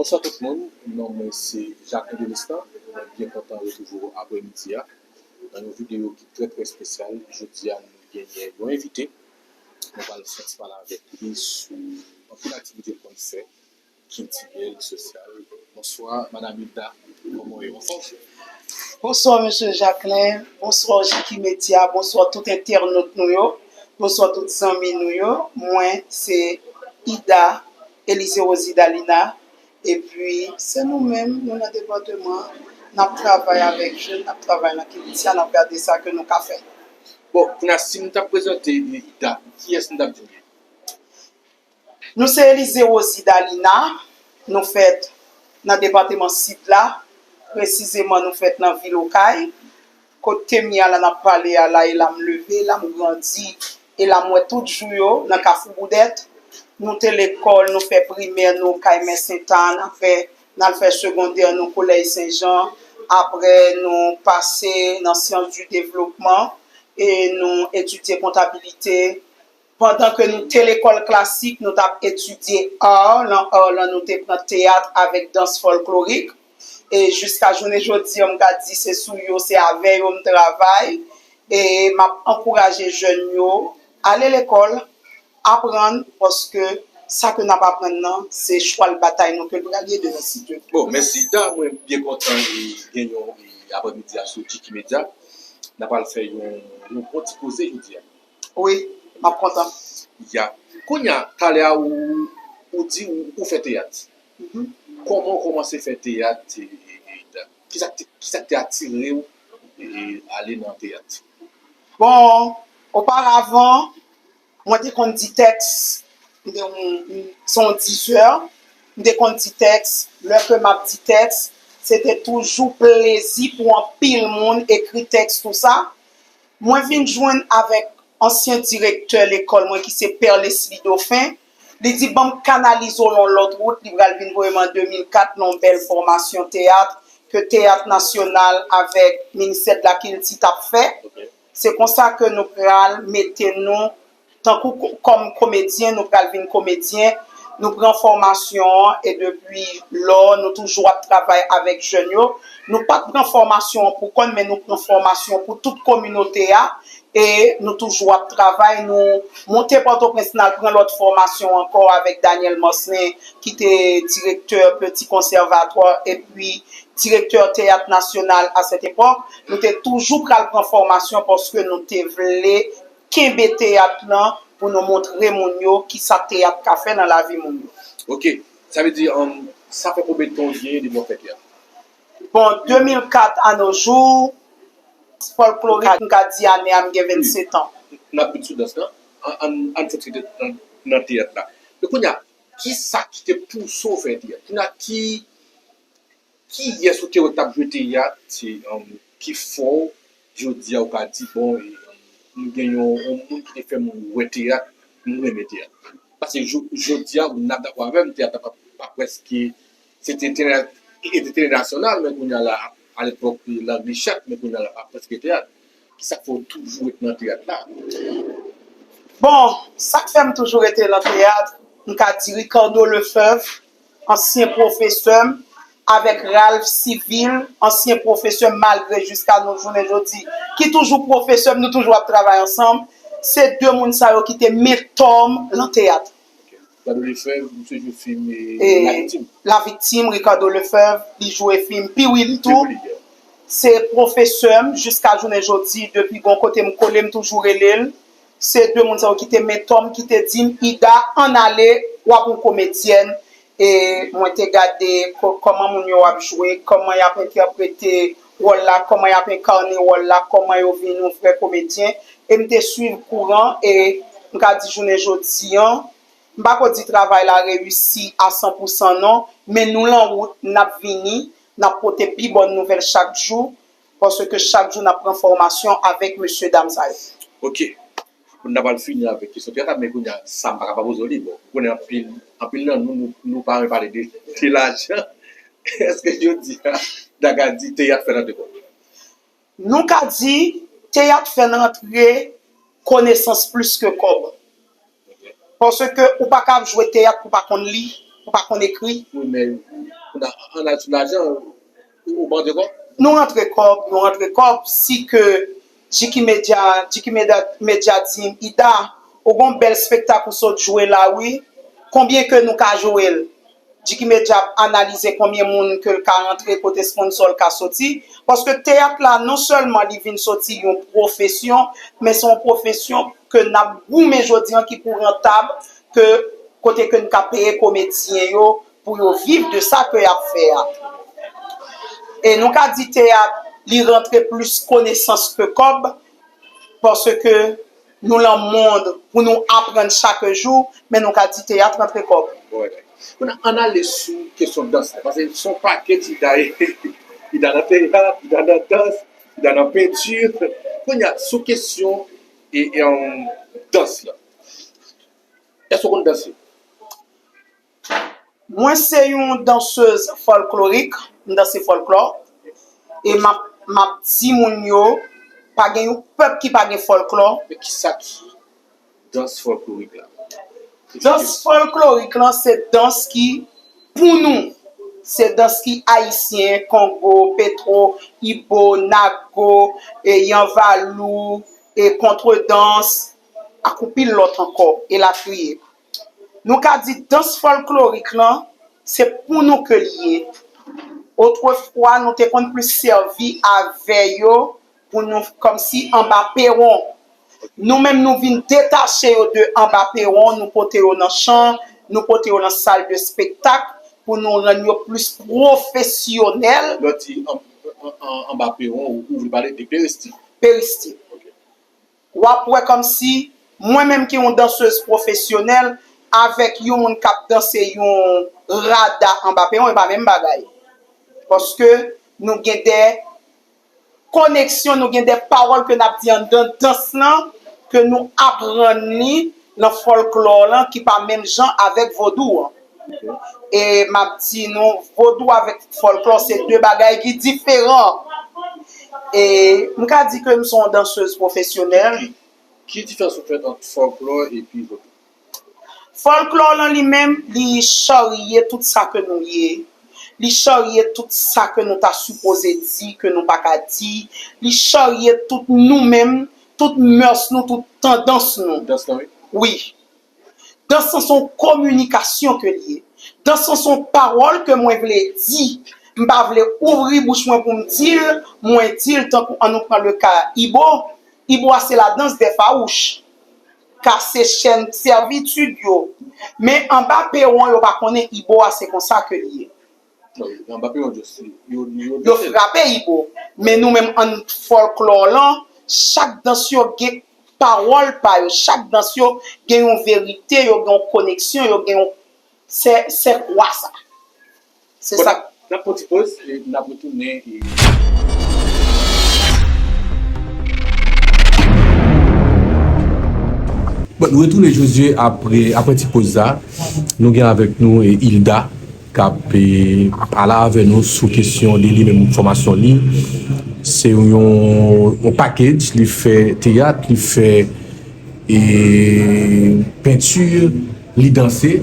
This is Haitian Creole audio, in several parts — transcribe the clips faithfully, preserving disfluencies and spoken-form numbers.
Bonswa tout moun, non mwen se Jacquelin Delistan. Mwen byen kontan retwouve w aprèmidi a nan yon videyo ki trè trè espesyal. Jodi a nou genyen yon envite. Nou pral fè ti pale avèk li sou anpil aktivite l konn fè, kiltirèl, sosyal. Bonswa, Madam Hilda. Kòman w ye? Anfòm? Bonswa, mesye Jacquelin. Bonswa, Jiki Media. Bonswa, tout entènòt nou yo. Bonswa, tout zanmi nou yo. Mwen, se Ida Elize Rosie Dalina. Epi, se nou menm, nou nan depatman. N ap travay avèk jèn, n ap travay nan kilti a, n ap gade sa ke nou ka fè. Bon, kounye a, si m t ap prezante Ida, kiyès m t ap di m ye? Nou se Elize Rosie Dalina, nou fèt nan depatman Sid la, presizeman nou fèt nan vil Okay. Kote m ye a la n ap pale a la, e la m leve, la m grandi, e la m wè tout jou yo nan Kafou Boudèt. Nou te lekòl, nou fè primè nou kay Mè Sentàn, apre n al fè segondè nou Kolèj Sen Jan, apre nou pase nan Sciences du Développement e nou etidye kontabilite. Pandan ke nou te lekòl klasik, nou t ap etidye ar. Nan ar lan, nou te pran teyat avèk dans fòlklorik. E jiska jounen jodi an, m ka di se sou yo, se avè yo m travay. E m ap ankouraje jèn yo ale lekòl, aprann, paske sa ke n ap aprann nan, se chwal batay nou ke l pral ye demen, si Dye vle. Bon, mèsi Ida, mwen byen kontan e, gen yon e, aprèmidi a sou Jiki Media. N ap al fè yon, yon bon ti koze jodi a. Wi, m ap kontan. Ya. Kounye a, talè a ou, ou di ou, ou fè teyat. Kòman ou kòmanse fè teyat? E, e, e, kisa k te, kisa k te atire w e, ale nan teyat? Bon, oparavan, mwen te konn di tèks, m te yon, se yon dizè, m te konn di tèks, lè ke m ap di tèks, se te toujou plezi pou anpil moun ekri tèks tou sa. Mwen vin jwenn avèk ansyen direktè lekòl mwen ki se Pè Leslie Dauphin. Li di, "Ban m kanalize w nan yon lòt wout." Li pral vin voye m an de mil kat nan yon bèl fòmasyon teyat ke Teyat Nasyonal avèk Ministè de la Kilti t ap fè. Se konsa ke nou pral mete nou tankou ko- kòm komedyen, nou pral vin komedyen. Nou pran fòmasyon an e depi lò, nou toujou ap travay avèk jèn yo. Nou pa t pran fòmasyon an pou kò n, men nou pran fòmasyon pou tout kominote a. E nou toujou ap travay, nou monte Pòtoprens, n al pran lòt fòmasyon ankò avèk Daniel Marcelin, ki te direktè Petit Conservatoire epi direktè Teyat Nasyonal a sèt epòk. Nou te toujou pral pran fòmasyon paske nou te vle kenbe teyat lan pou nou montre moun yo kisa teyat ka fè nan lavi moun yo. Ok, sa vle di, um, sa fè konbyen tan w genyen depi w ap fè teyat? Bon, de mil kat a nos jours, fòlklorik, m ka di ane a, m gen vennsetan. N ap vin sou dans lan. An, an, ann fè ti nan, nan teyat la. Men kounye a, kisa ki te pouse w fè teyat? Kounye a, ki, kiyès ou te wè k t ap jwe teyat, um, ki fè w, jodi a, ou ka di, bon, e, um, m gen yon, yon moun ki te fè m wè teyat, m renmen teyat? Paske jo- jodi a, ou nan dakò avè m, teyat la pa, pa prèske, se te entèna- e te entènasyonal, men kounye a la, alepòk, Langlichèt, men kounye a la, pa prèske teyat. Kisa k fè w toujou ret nan teyat la? Bon, sa k fè m toujou rete nan teyat, m ka di Ricardo Lefebvre, ansyen pwofesè m, avèk Ralph Civil, ansyen pwofesè m, malgre jiska nou jounen jodi, ki toujou pwofesè m, nou toujou ap travay ansanm. Se de moun sa yo ki te mentò m lan teyat. Ricardo Lefebvre, misye jwe fim e, E, La Victime. La Victime, Ricardo Lefebvre, li jwe fim Piwil tou. Piwil, yeah. Se pwofesè m jiska jounen jodi, depi gon kote m kole, m toujou rele l. Se de moun sa yo ki te mentò m, ki te di m, "Ida, ann ale, w ap yon komedyèn." E mwen te gade ko- kòman moun yo ap jwe, kòman y ap entèprete wòl la, kòman y ap enkane wòl la, kòman yo vin yon vrè komedyen. E m te swiv kouran, e m ka di jounen jodi an, m pa ko di travay la reyisi a san pou san non, men nou lan wout, n ap vini, n ap pote pi bòn nouvèl chak jou, paske chak jou n ap pran fòmasyon avèk mesye dam sa yo. Ok. N ap al fini avèk kesyon teyat la, men kounye a, sa m pa ka pa poze w li. Bon, ou konnen anpil, anpil nan nou, nou, nou pa renmen pale de, de lajan. Èske jodi a, n a ka di teyat fè rantre kòb? Nou ka di, teyat fè n rantre konesans plis ke kòb. Paske ou pa ka ap jwe teyat pou pa konn li, pa konn ekri. Wi, men kounye a, ann al sou lajan, ou, ou pa rantre kòb? Nou rantre kòb, nou rantre kòb, si ke Jiki Media, Jiki Media, Media di m, Ida, ou gon bèl spektak ou sot jwe la wi, konbyen ke nou ka jwe l? Jiki Media ap analize konbyen moun ke l ka rantre, kote sponsò l ka soti, paske teyat la non sèlman li vin soti yon pwofesyon, men se yon pwofesyon ke n ap goumen jodi an ki pou rantab, ke kote ke n ka peye komedyen yo pou yo viv de sa ke y ap fè a. E nou ka di teyat li rantre plis konesans ke kòb, paske nou lan mond pou nou aprann chak jou, men nou ka di teyat rantre kòb. Kounye a, ann ale sou kesyon dans la, paske se yon pakèt Ida, Ida nan teyat, Ida nan dans, Ida nan penti. Kounye a, sou kesyon e, e, dans la, èske w konn danse? Mwen se yon dansez fòlklorik, m danse fòlklò. E m ap, m ap di moun yo, pa gen yon pèp ki pa gen fòlklò. Men kisa ki dans fòlklorik la? Dans fòlklorik lan se dans ki pou nou. Se dans ki ayisyen, kongo, petwo, ibo, nago, e yanvalou, e kontredans, ak yon pil lòt ankò, elatriye. Nou ka di dans fòlklorik lan, se pou nou ke l ye. Otrefwa, nou te konn plis sèvi avè yo pou nou kòmsi anba pewon. Nou menm, nou vin detache yo de anba pewon, nou pote yo nan chan, nou pote yo nan sal de spektak pou nou rann yo plis pwofesyonèl. Lè w di an, an, an, anba pewon, ou, ou vle pale de peristil? Peristil. W ap wè kòmsi mwen menm ki yon dansez pwofesyonèl avèk yon moun k ap danse yon rada anba pewon, e pa menm bagay. Paske nou gen de koneksyon, nou gen de pawòl ke n ap di anndan dans lan, ke nou aprann li nan fòlklò lan ki pa menm jan avèk vodou an. E m ap di nou, vodou avèk fòlklò se de bagay ki diferan. E m ka di ke m se yon dansez pwofesyonèl. Ki diferans ou fè ant fòlklò epi vodou? Fòlklò lan li menm, li charye tout sa ke nou ye. Li charye tout sa ke nou ta sipoze di, ke nou pa ka di. Li charye tout nou menm, tout mœurs nou, tout tandans nou. Dans lan, wi. Wi. Dans lan se yon kominikasyon ke l ye. Dans lan se yon pawòl ke mwen vle di. M pa vle ouvri bouch mwen pou m di l, mwen di l tankou, ann nou pran le ka Ibo. Ibo a se la danse des farouches. Kase chèn sèvitid yo. Men anba pewon yo pa konnen Ibo a se konsa ke l ye. Anba pewon yo, yo, yo, Yo frape Ibo. Men nou menm ann fòlklò lan, chak dans yo gen pawòl pa yo. Chak dans yo gen yon verite, yo gen yon koneksyon, yo gen yon, se, se kwa sa. Se sa. N ap pran ti poz, e n ap retounen, e Bon, nou retounen Josué apre, apre ti poz sa. Nou gen avèk nou, e, Hilda k ap, e, pale avè nou sou kesyon de li menm, fòmasyon li. Se yon, yon package, li fè teyat, li fè, e, penti, li danse.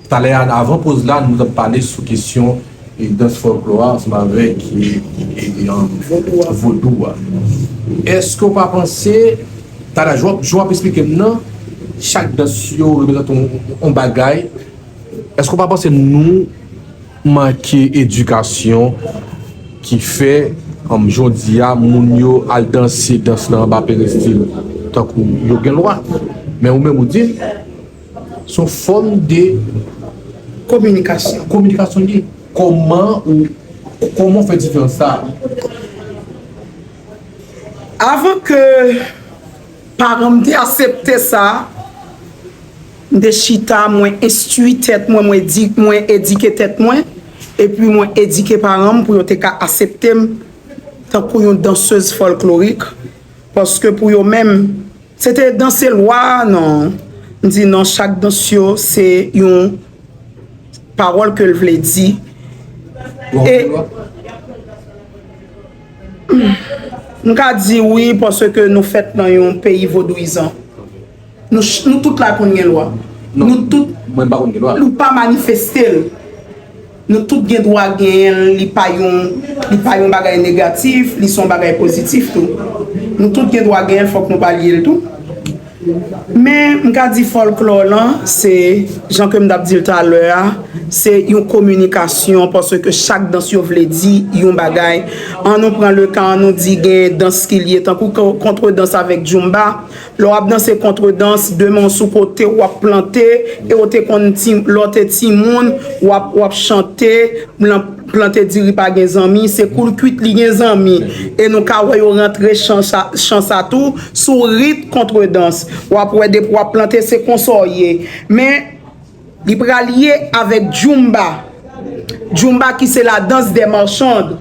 Talè a, avan poz la, nou t ap pale sou kesyon, e, dans fòlklò a ansanm avèk, e, e, e, an, vodou a. Èske w pa panse, talè, jan w ap, jan w ap esplike m nan, chak dans yo reprezante yon, yon bagay. Èske w pa panse nou manke edikasyon ki fè, um, jodi a, moun yo al danse dans lan anba peristil tankou yo gen lwa? Men ou menm ou di, se yon fòm de kominikasyon. Kominikasyon li ye. Kòman ou, kòman w fè diferans sa a? Avan ke paran m te aksepte sa, m te chita, mwen enstwi tèt mwen, mwen edi-, mwen edike tèt mwen, epi mwen edike paran m pou yo te ka aksepte m tankou yon dansez fòlklorik, paske pou yo menm, se te danse lwa, non. M di non, chak dans yo, se yon pawòl ke l vle di. E m ka di wi, paske nou fèt nan yon peyi vodouyizan. Nou, ch-, nou tout la konn gen lwa. Nou tout, Mwen m pa konn gen dwa. Ou pa manifeste l. Nou tout gen dwa genyen l, li pa yon, li pa yon bagay negatif, li se yon bagay pozitif tou. Nou tout gen dwa genyen l, fòk nou pa lye l tou. Men, m ka di fòlklò lan, se, jan ke m t ap di l talè a, se yon kominikasyon, paske chak dans yo vle di yon bagay. An nou pran le ka, an nou di gen dans ki lye, tankou ko-, kontredans avèk djoumba. Lè w ap danse kontredans, de men w sou kote, w ap plante, e w te konn ti, lè w te timoun, w ap, w ap chante, plan-, plante diri pa gen zanmi, se kou l kwit li gen zanmi. E nou ka wè yo rantre chan sa, chan sa tou, sou rit kontredans. W ap wè depi w ap plante, se konsa w ye. Men, li pral ye avèk djoumba. Djoumba ki se la danse des marchands.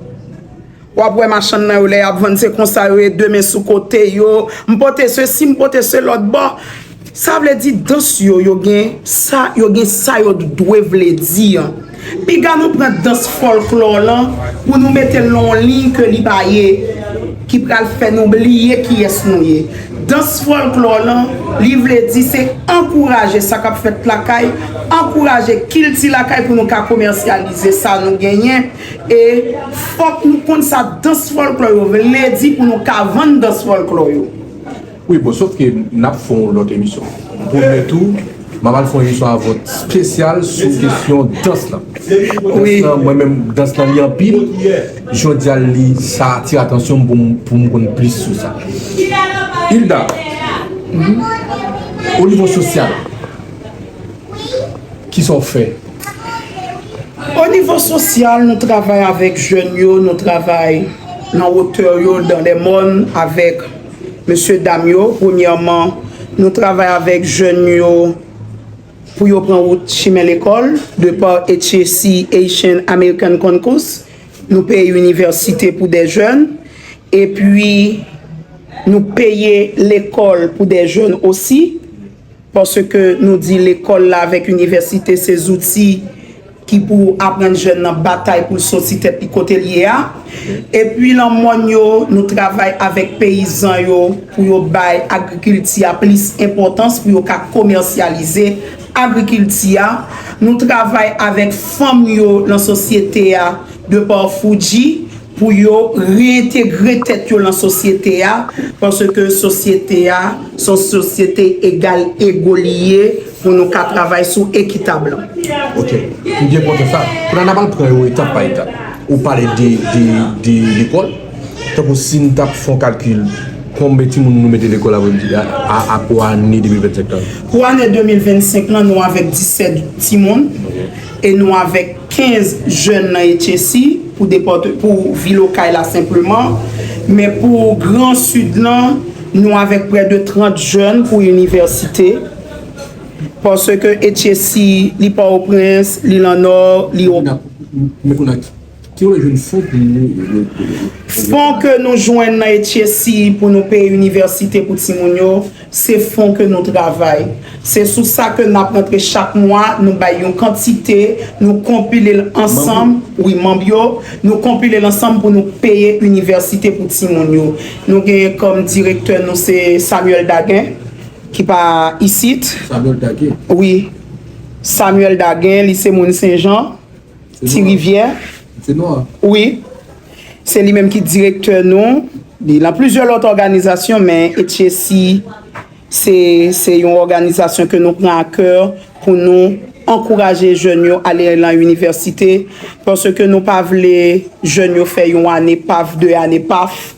W ap wè machann nan yo lè y ap vann, se konsa yo ye, de men sou kote yo. M pote sesi, m pote se lòt bò. Sa vle di dans yo, yo gen sa, yo gen sa yo dwe vle di an. Piga nou pran dans fòlklò lan pou nou mete l nan yon liy ke li pa ye, ki pral fè nou bliye kiyès nou ye. Dans fòlklò lan, li vle di se ankouraje sa k ap fèt lakay, ankouraje kilti lakay pou nou ka komèsyalize sa nou genyen. E fòk nou konn sa dans fòlklò yo vle di pou nou ka vann dans fòlklò yo. Wi, bon, sòf ke n ap fè yon lòt emisyon. M pwomèt ou, m ap al fè yon emisyon avè w espesyal sou kesyon dans lan. Dans lan, mwen menm, dans lan li anpil. Jodi a, li, sa atire atansyon m pou m, pou m konn plis sou sa. Hilda, o nivo sosyal, kisa w fè? O nivo sosyal, nou travay avèk jèn yo, nou travay nan wotè yo, dans les mornes, avèk mesye dam yo. Premyèman, nou travay avèk jèn yo pou yo pran wout chimen lekòl, de pa H A C, Haitian American Concourse. Nou peye inivèsite pou de jèn. Epi, nou peye lekòl pou de jèn osi. Paske nou di lekòl la avèk inivèsite se zouti ki pou aprann jèn nan batay pou l soti tèt li kote l ye a. Epi nan mòn yo, nou travay avèk peyizan yo pou yo bay agrikilti a plis enpòtans, pou yo ka komèsyalize agrikilti a. Nou travay avèk fanm yo nan sosyete a, de pa Fuji, pou yo reyentegre tèt yo nan sosyete a, paske sosyete a se yon sosyete egal ego li ye, pou nou ka travay sou ekitab lan. Ok, m byen kontan sa. Kounye a n ap al pran yo etap pa etap. Ou pale de, de, de lekòl. Tankou si n t ap fè yon kalkil, konbyen timoun nou mete lekòl a, a, a, pou ane de mil vennsenk lan? Pou ane de mil vennsenk lan, nou avèk disèt timoun. E nou avèk kenz jèn nan H A C pou depòt-, pou vil Okay la senpleman. Men pou Gran Sid lan, nou avèk prè de trant jèn pou inivèsite. Paske H A C, li Pòtoprens, li Lannò, li o- Men kounye a, ki wè jwenn fon pou nou? Fon ke nou jwenn nan H A C pou nou peye inivèsite pou timoun yo, se fon ke nou travay. Se sou sa ke n ap rantre chak mwa, nou bay yon kantite, nou konpile l ansanm, wi, manm yo, nou konpile l ansanm pou nou peye inivèsite pou timoun yo. Nou genyen kòm direktè nou se Samuel Dagen, ki pa isit. Samuel Dagen? Wi. Samuel Dagen, li se moun Senjan, Ti Rivyè. Se nwa. Wi. Se li menm ki direktè nou. Li nan plizyè lòt òganizasyon, men H A C se, se yon òganizasyon ke nou pran a kè pou nou ankouraje jèn yo ale nan inivèsite, paske nou pa vle jèn yo fè yon ane paf, de ane paf.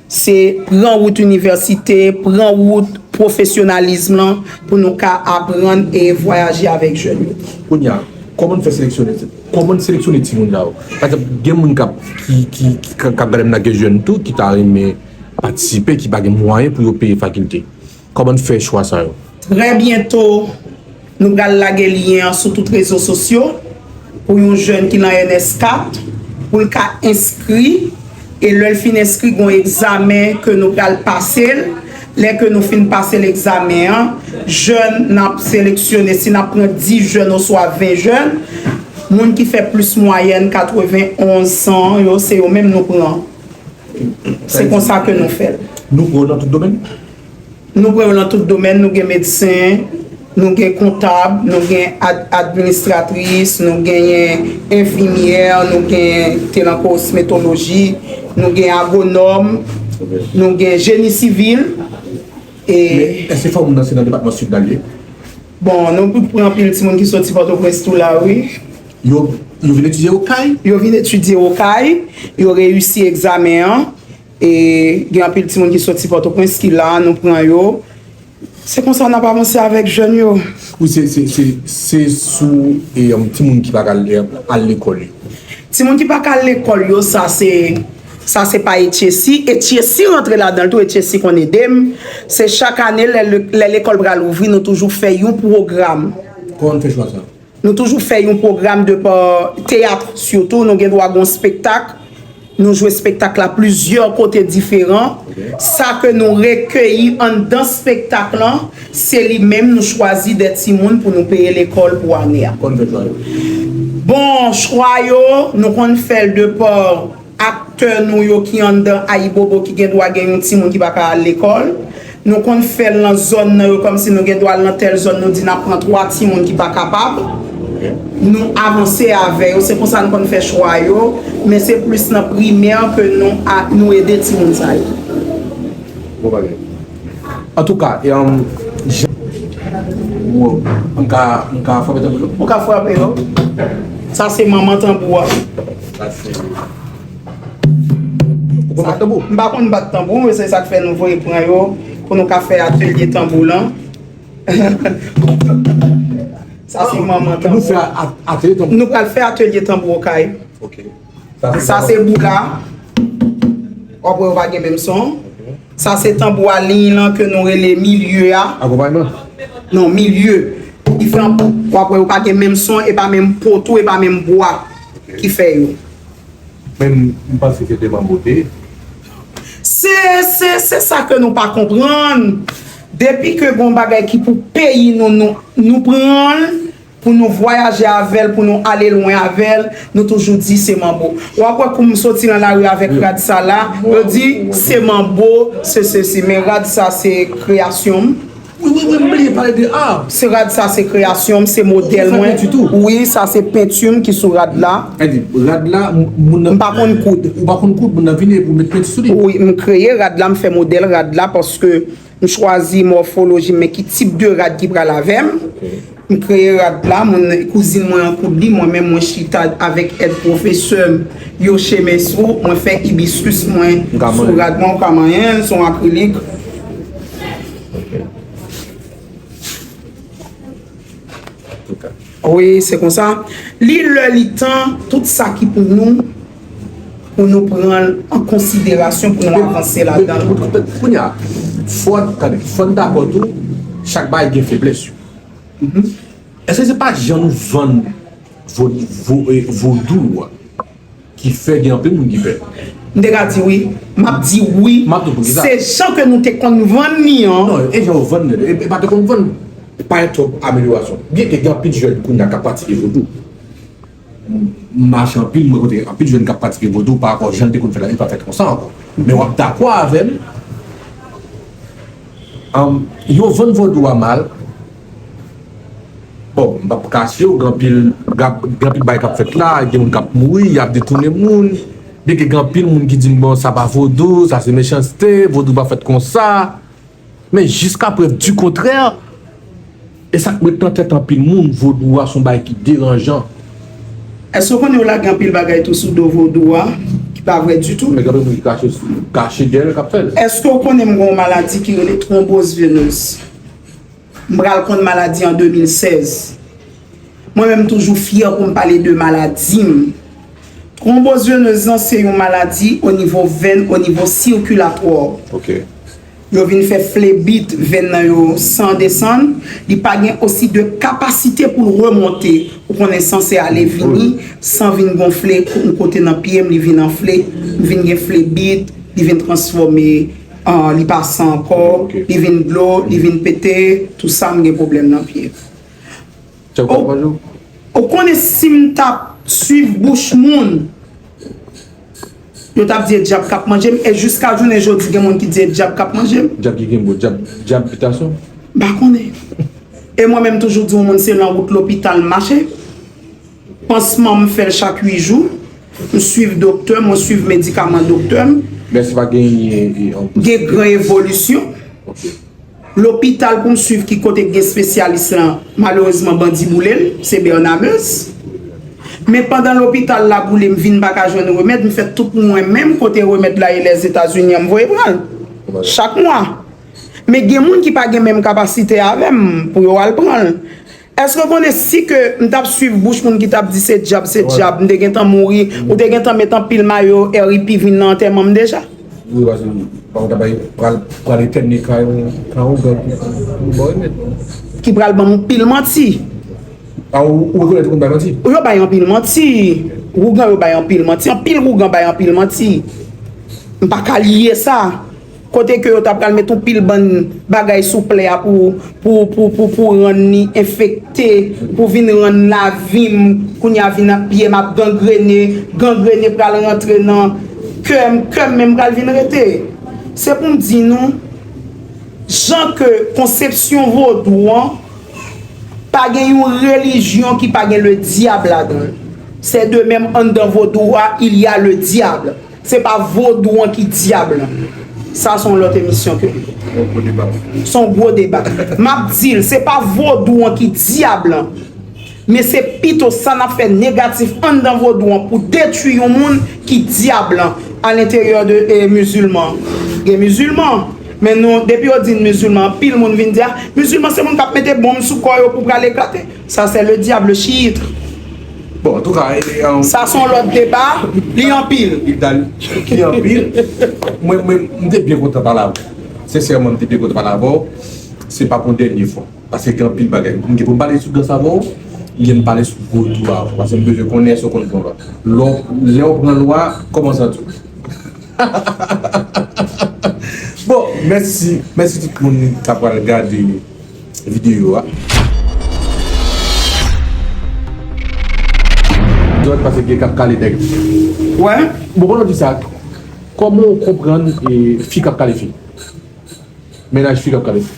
Se pran wout inivèsite, pran wout pwofesyonalizm lan pou nou ka aprann e vwayaje avèk jèn yo. Kounye a, kòman n fè seleksyone, kòman n seleksyone timoun sa yo? Pa egzanp, gen moun k ap, ki, ki, ki, k ap gade m la, gen jèn tou ki ta renmen patisipe, ki pa gen mwayen pou yo peye fakilte. Kòman n fè chwa sa yo? Trè byento, nou pral lage lyen an sou tout rezo sosyo pou yon jèn ki nan N S kat, pou l ka enskri, e lè l fin enskri, gen yon egzamen ke nou pral pase l. Lè ke nou fin pase l egzamen an, jèn n ap seleksyone, si n ap pran dis jèn oswa ven jèn, moun ki fè plis mwayèn katrevenn onz, san yo, se yo menm nou pran. Se konsa ke nou fè l. Nou pran yo nan tout domèn? Nou pran yo nan tout domèn, nou gen medsen, Nou gen kontab, nou gen ad-, administratris, nou genyen enfimyè, nou gen telan kosmetoloji, nou gen agonòm, nou gen jeni sivil. E Men, èske fò moun nan se nan depatman Sid la l ye? Bon, nou pran anpil timoun ki soti Pòtoprens tou la, wi. Yo, yo vin etidye Okay? Yo vin etidye Okay, yo reyisi egzamen an. E gen anpil timoun ki soti Pòtoprens ki la, nou pran yo. Se konsa n ap avanse avèk jèn yo. Wi, se, se, se, se sou e, um, timoun ki pa ka al, al lekòl yo. Timoun ki pa ka al lekòl yo, sa se, sa se pa H S C. H S C rantre ladan l tou, H S C konn ede m. Se chak ane, lè, lè lekòl pral ouvri, nou toujou fè yon pwogram. Kòman n fè chwa sa? Nou toujou fè yon pwogram de pa teyat, sitou nou gen dwa gen yon spektak. Nou jwe spektak la plizyè kote diferan. Sa ke nou rekeyi anndan spektak lan, se li menm nou chwazi de timoun pou nou peye lekòl pou ane a. Kòman n fè chwa yo? Bon, chwa yo, nou konn fè l de pa aktè nou yo ki anndan Ayibobo ki gen dwa gen yon timoun ki pa ka al lekòl. Nou konn fè l nan zòn nan yo, kòmsi nou gen dwa al nan tèl zòn, nou di n ap pran twa timoun ki pa kapab. Nou avanse avè yo, se konsa n konn fè chwa yo, men se plis nan primè ke nou a, nou ede timoun sa yo. Bon bagay. Antouka, e, um, jan, wow, m ka, m ka frape tanbou yo? Ou ka frape yo. Sa se manman tanbou a. Sa se Ou konn bat tanbou? M pa konn bat tanbou, men se sa k fè nou voye pran yo pou nou ka fè atelye tanbou lan. Sa se manman tanbou. Nou fè a-, atelye tanbou. Nou pral fè atelye tanbou Okay. Ok. Sa se boula. W ap wè yo pa gen menm son. Sa se tanbou a liy lan ke nou rele milye a. Akonpayman? Non, milye. Diferan, w ap wè yo pa gen menm son, e pa menm po tou, e pa menm bwa ki fè yo. Men m, m panse se de manbo te ye. Se, se, se sa ke nou pa konprann. Depi ke gon bagay ki pou peyi nou, nou, nou pran l pou nou vwayaje avè l, pou nou ale lwen avè l, nou toujou di se manbo. W ap wè kou m soti nan lari avèk rad sa la, yo di se manbo, se sesi. Men rad sa se kreyasyon m. Wi, wi, wi, m bliye pale de a. Se rad sa, se kreyasyon m, se modèl mwen. Ou fè penti tou? Wi, sa se penti m ki sou rad la. Sa di, rad la, m-, moun nan. M pa konn koud. Ou pa konn koud, moun nan vini epi ou met penti sou li? Wi, m kreye rad la, m fè modèl rad la paske m chwazi mòfoloji m, men ki tip de rad ki pral avè m. Ok. M kreye rad la, moun, kouzin mwen an koud li, mwen menm mwen chita avèk èd pwofesè m, Yoche Mesou, mwen fè ibiskis mwen sou rad mwen, ou ka manyen l, se yon akrilik. Ok. Ok. Wi, se konsa. Li lè, li tan, tout sa ki pou nou, pou nou pran l an konsiderasyon, pou nou avanse ladan l. Men, men, men, kounye a, fò, tande, fò n dakò tou, chak bagay gen feblès yo. Mhm. Èske se pa jan nou vann vo-, vo-, e, vodou a ki fè gen anpil moun ki pè? M te ka di wi. M ap di wi. M ap di w poukisa. Se jan ke nou te konn vann li an. Non, e jan yo vann li, e, e pa te konn vann pa gen twòp amelyorasyon. Byenke gen anpil jèn kounye a k ap pratike vodou. M mache anpil, m rankontre anpil jèn k ap pratike vodou parapò jan l te konn fèt la, li pa fèt konsa ankò. Men w ap dakò avè m, ann, yo vann vodou a mal. Bon, m p ap kache w, gen anpil, gen, gen anpil bagay k ap fèt la, gen moun k ap mouri, y ap detounen moun. Byenke gen anpil moun ki di m, bon, sa pa vodou, sa se mechanste, vodou pa fèt konsa. Men jiska prèv di kontrè, e sa k ret nan tèt anpil moun, vodou a se yon bagay ki deranjan. Èske w konnen yo lage anpil bagay tou sou do vodou a, ki pa vrè ditou? Men gen anpil moun ki kache, kache dèyè l k ap fè l. Èske w konnen m gen yon maladi ki rele twonboz venez? M pral konn maladi an de mil sèz. Mwen menm, m toujou fyè pou m pale de maladi m. Twonboz venez lan se yon maladi o nivo venn, o nivo sikilatwa. Ok. Yo vin fè flebit, venn nan yo san desann, li pa gen osi de kapasite pou l remonte. Ou konnen san se ale vini, san vin gonfle, yon kote nan pye m, li vin anfle, m vin gen flebit, li vin transfòme, ah, li pa san ankò, ok, li vin dlo, li vin pete, tou sa m gen pwoblèm nan pye. Ou, ou konnen si m t ap swiv bouch moun, yo t ap di e dyab k ap manje m, e jiska jounen jodi gen moun ki di e dyab k ap manje m. Dyab ki gen mo, dyab, dyab bitasyon? M pa konnen. E mwen menm toujou di yon moun se nan wout lopital m mache. Pansman m fè l chak uit jou. M swiv doktè m, mwen swiv medikaman doktè m. Mèsi pa genyen. Gen gran evolisyon. Lopital pou m swiv ki kote k gen espesyalis lan, malerezman bandi boule l, se Bernard Meuse. Men pandan lopital la boule, m vin pa ka jwenn remèd, m fè tout mwen menm kote remèd la ye Lèzetazini an, m voye pran l. Chak mwa. Men gen moun ki pa gen menm kapasite avè m pou yo al pran l. Èske w konnen si ke m t ap swiv bouch moun ki t ap di se dyab, se dyab, m te gentan mouri, ou te gentan met anpil mayo R I P vin nan antèman m deja? Wi, paske ou ta bay pral, pral etène ka yon, ka yon gang ki, ki ba w remèd. Ki pral ban m anpil manti. A, ou, ou rekonèt ou konn bay manti? Yo bay anpil manti. Ougan yo bay anpil manti. Anpil ougan bay anpil manti. M pa ka lye sa. Kote ke yo ta pral met yon pil bann bagay sou plè a pou, pou, pou, pou, pou rann li enfekte, pou vin rann lavi m, kounye a vin ap pye m ap gangrene, gangrene pral rantre nan kè m, kè m menm pral vin rete. Se pou m di nou, jan ke konsepsyon vodou an, pa gen yon relijyon ki pa gen le dyab ladan l. Se de menm anndan vodou a, il y a le diable. Se pa vodou an ki dyab lan. Sa se yon lòt emisyon ke. Se yon gwo deba. M ap di l, se pa vodou an ki dyab lan. Men se pito sa n ap fè negatif anndan vodou an pou detwi yon moun ki dyab lan alenteryè de e, mizilman. Gen mizilman. Men nou, depi yo di n mizilman, anpil moun vin di, a, mizilman se moun k ap mete bonm sou kò yo pou pral eklate. Sa se le diable chiite. Bon, antouka, e, e, sa se yon lòt deba, li anpil. Li anpil. Mwen, mwen, m te byen kontan pale avè w. Sensèman, m te byen kontan pale avè w. Se pa pou dènye fwa. Paske gen anpil bagay. M gen pou m pale sou dans avè w, m gen pou m pale sou vodou avè w. Paske m bezwen konnen èske w konn pran lwa. Lè w, lè w pran lwa, kòman w santi w? Bon, mèsi, mèsi tout moun k ap pral gade videyo a. Dòt pase gen k ap kale nèg. Wè. Bon, pandan w di sa, kòman w konprann, e, fi k ap kale fi? Mennaj fi k ap kale fi.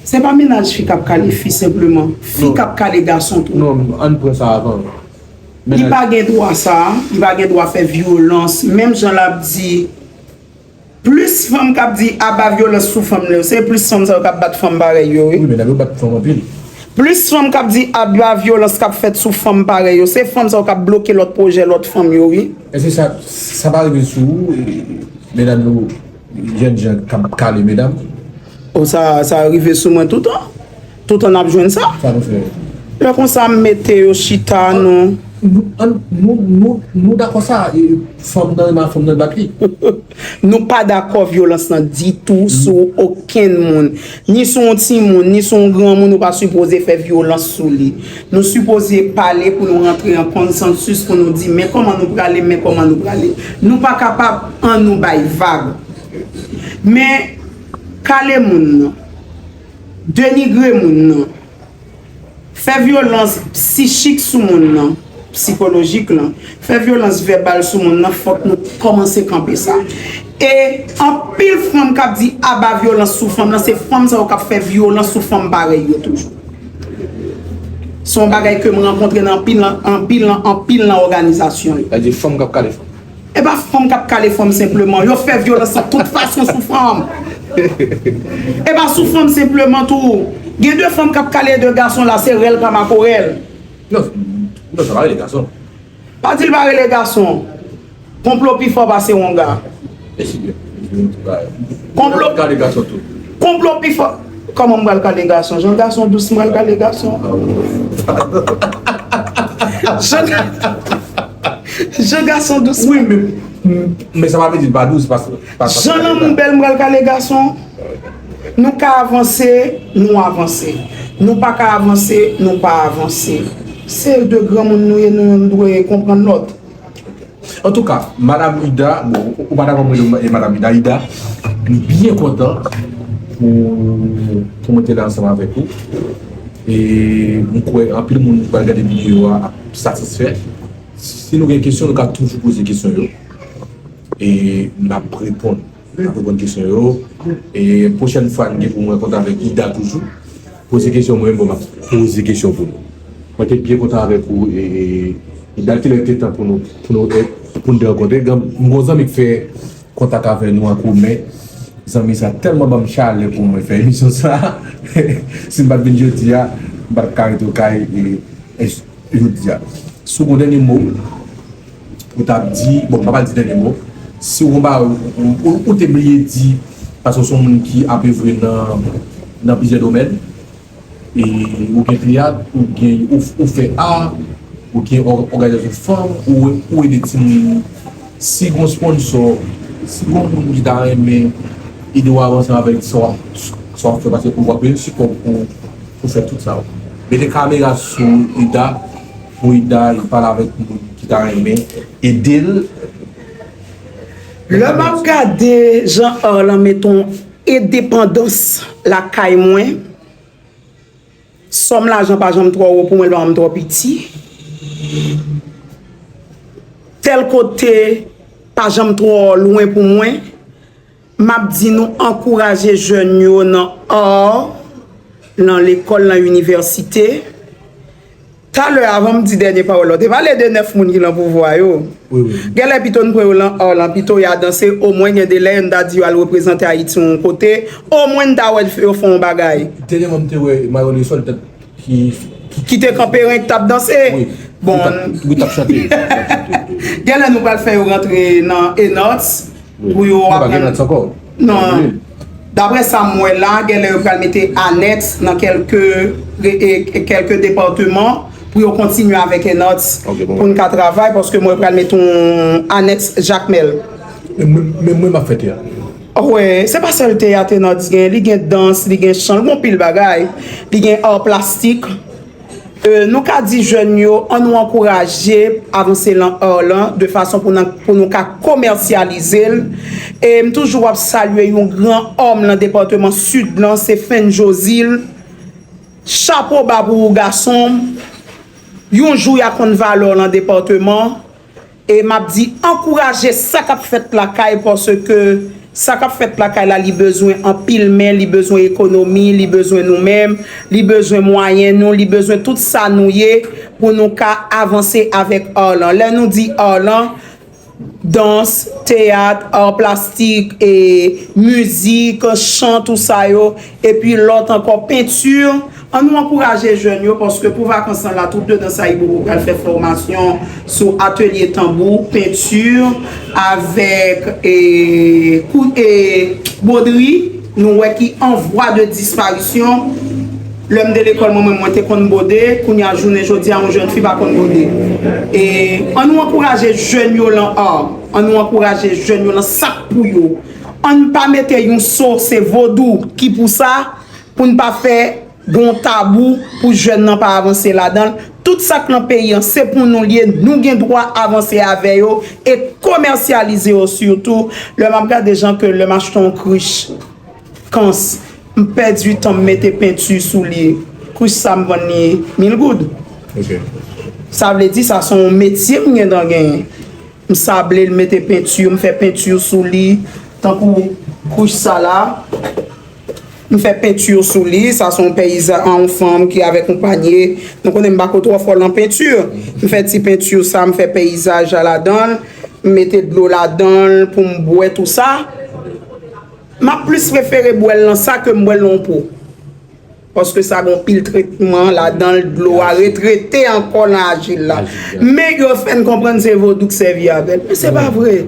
Se pa mennaj fi k ap kale fi senpleman. Fi k ap kale gason tou. Non, ann pran sa avan. Li pa gen dwa sa, li pa gen dwa fè vyolans. Menm jan l ap di, plis fanm k ap di aba vyolans sou fanm yo, se plis fanm sa yo k ap bat fanm parèy yo, wi. Wi, medam yo bat fanm anpil. Plis fanm k ap di aba vyolans k ap fèt sou fanm parèy yo, se fanm sa yo k ap bloke lòt pwojè lòt fanm yo, wi. Èske sa, sa pa rive sou ou, e, medam yo, jèn jan k ap kale medam? O, sa, sa rive sou mwen toutan. Toutan n ap jwenn sa. Sa nou fè? Lè konsa, m mete yo chita, nou. Nou, ann, nou, nou, nou dakò sa, e, fanm nan renmen fanm nan bat li. Nou pa dakò vyolans lan ditou sou okenn moun. Ni sou yon timoun, ni sou yon granmoun, ou pa sipoze fè vyolans sou li. Nou sipoze pale pou nou rantre an konsansis, pou nou di, men kòman nou prale, men kòman nou prale. Nou pa kapab, ann nou bay vag. Men, kale moun nan, denigre moun nan, fè vyolans psichik sou moun nan, sikolojik lan, fè vyolans vèbal sou moun nan, fòk nou kòmanse kanpe sa. E anpil fanm k ap di aba vyolans sou fanm nan, se fanm sa yo k ap fè vyolans sou fanm parèy yo toujou. Se yon bagay ke m rankontre nan anpil nan, anpil nan, anpil nan òganizasyon yo. Sa di fanm k ap kale fanm. E pa fanm k ap kale fanm senpleman. Yo fè vyolans lan tout fason sou fanm. E pa sou fanm senpleman tou. Gen de fanm k ap kale de gason la, se rèl pa makorèl. Non, non, sa pa rele gason. Pa di l pa rele gason. Konplo pi fò pase wonga. Mèsi byen. Konplo. Kale gason tou. Konplo pi fò. Kòman m pral kale gason? Jan gason dous, m pral kale gason. Jan, jan gason dous. Wi, men, men sa pa vle di l pa dous, paske, paske jan lanmou bèl, m pral kale gason. Nou ka avanse, nou avanse. Nou pa ka avanse, nou pa avanse. Se de granmoun nou ye, nou youn dwe konprann lòt. Antouka, Madam Ida, bon, ou, ou pa dakò mwen rele w Madam Ida, Ida, m byen kontan pou, pou mwen te la ansanm avèk ou. E m kwè anpil moun ki pral gade videyo a ap satisfè. Si nou gen kesyon, nou ka toujou poze kesyon yo. E n ap reponn. N ap reponn kesyon yo. E pwochèn fwa, n gen pou m rankontre avèk Ida toujou. Poze kesyon, mwen menm, bon, m ap poze kesyon pou nou. Mwen te byen kontan avèk ou, e, e, e dat kilè te tan pou nou, pou nou, e, pou nou te rankontre. Gen, m gon zanmi k fè kontak avè nou an komen. Zanmi sa tèlman ban m chalè pou mwen fè emisyon sa. Si m pa t vin jodi a, m pa t ka rete kay, e, e, jodi a. Si w gon dènye mo, ou t ap di, bon, m pa pral di dènye mo, si w gon bagay ou, ou, ou, ou te bliye di, paske w se yon moun ki ap evre nan, nan plizyè domèn, e ou gen teyat, ou gen, ou, ou fè a, ou gen òg-, òganizasyon fanm, ou, ou ede timoun. Si gon sponsò, si gon moun ki ta renmen ede w avanse avèk sa w ap, sa w ap fè, paske ou ap bezwen sipò pou, pou fè tout sa yo. Mete kamera sou Ida, pou Ida pale avèk moun ki ta renmen ede l. Lè m ap gade jan Arlan met yon endepandans lakay mwen, sòm lajan pa janm twò wo pou mwen, l pa janm twò piti. Tèl kote pa janm twò lwen pou mwen. M ap di nou ankouraje jèn yo nan art, nan lekòl, nan inivèsite. Talè, avan m di dènye pawòl la, w te pale de nèf moun ki lan pouvwa yo. Wi, wi. Genlè pito n pran yo lan art lan, pito y a danse, omwen gen de lè n ta di yo al reprezante Ayiti yon kote, omwen n ta wè yo fè yon bagay. Dènyèman, m te wè Mario Lison, li t ap ki, ki te kanpe ren k t ap danse. Wi. Bon. Wi, t ap, wi, t ap chante. Genlè nou pral fè yo rantre nan Enots pou yo ap. Non, pa gen Enots ankò. Non. Daprè sa m wè la, genlè yo pral mete anèks nan kèlke, e, e, kèlke depatman pou yo kontinye avèk Enots pou n ka travay, paske mwen pral mete yon anèks Jakmèl. Men mwen, men mwen m ap fè teyat. Wi, se pa sèl teyat Enots gen, li gen dans, li gen chan, li gen anpil bagay, li gen art plastik. E, nou ka di jèn yo, ann nou ankouraje avanse lan art lan, de fason pou n, pou nou ka komèsyalize l. E m toujou ap salye yon gran òm lan depatman Sid lan, se Fenn Josil. Chapo ba pou ou, gason m. Yon jou y a konn valè w lan depatman. E m ap di, ankouraje sa k ap fèt lakay, paske sa k ap fèt lakay la, li bezwen anpil men, li bezwen ekonomi, li bezwen nou menm, li bezwen mwayen nou, li bezwen tout sa nou ye pou nou ka avanse avèk art lan. Lè nou di art lan, dans, teyat, art plastik, e mizik, chan, tou sa yo, epi lòt ankò, penti. Ann nou ankouraje jèn yo, paske pou vakans lan la, twoup de dans Ayibobo pral fè fòmasyon sou atelye tanbou, penti, avèk, e, kou-, e, bwodri. Nou wè ki an vwa de disparisyon. Lè m te lekòl, mwen menm, mwen te konn bwode. Kounye a, jounen jodi a, yon jèn fi pa konn bwode. E ann nou ankouraje jèn yo lan art. Ann nou ankouraje jèn yo lan sa k pou yo. Ann pa mete yon so, se vodou ki pou sa, pou n pa fè gon tabou pou jèn nan pa avanse ladan l. Tout sa k lan peyi an, se pou nou l ye. Nou gen dwa avanse avè yo e komèsyalize yo sitou. Lè m ap gade jan ke lè m achte yon krich kans, m pèdi tan m mete penti sou li. Krich sa m vann li mil goud. Ok. Sa vle di sa se yon metye m gentan genyen. M sable l, m mete penti, m fè penti sou li, tankou kouch sa la. M fè penti sou li, sa se yon peyizan, yon fanm ki avèk yon panye. Nou konnen m pa ko twò fò lan penti. M fè ti penti sa, m fè peyizaj la ladan l, m mete dlo ladan l pou m bwè tou sa. M ap plis prefere bwè l nan sa ke m bwè l nan yon po. Paske sa gen yon pil tretman ladan l, dlo a retrete ankò nan ajil la. Ajil la. Men yo fè n konprann se vodou k sèvi avè l. Men se pa vre.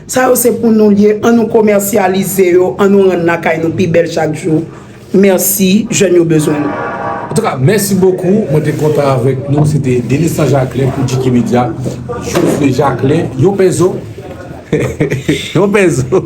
Sa yo se pou nou l ye, ann nou komèsyalize yo, ann nou rann lakay nou pi bèl chak jou. Mèsi, jèn yo bezwen nou. Antouka, mèsi bokou. Mwen te kontan avèk nou. Se te Denis Jean Jacquelin pou G K Media. Jofre Jacquelin, yon pèzo. Yon pèzo.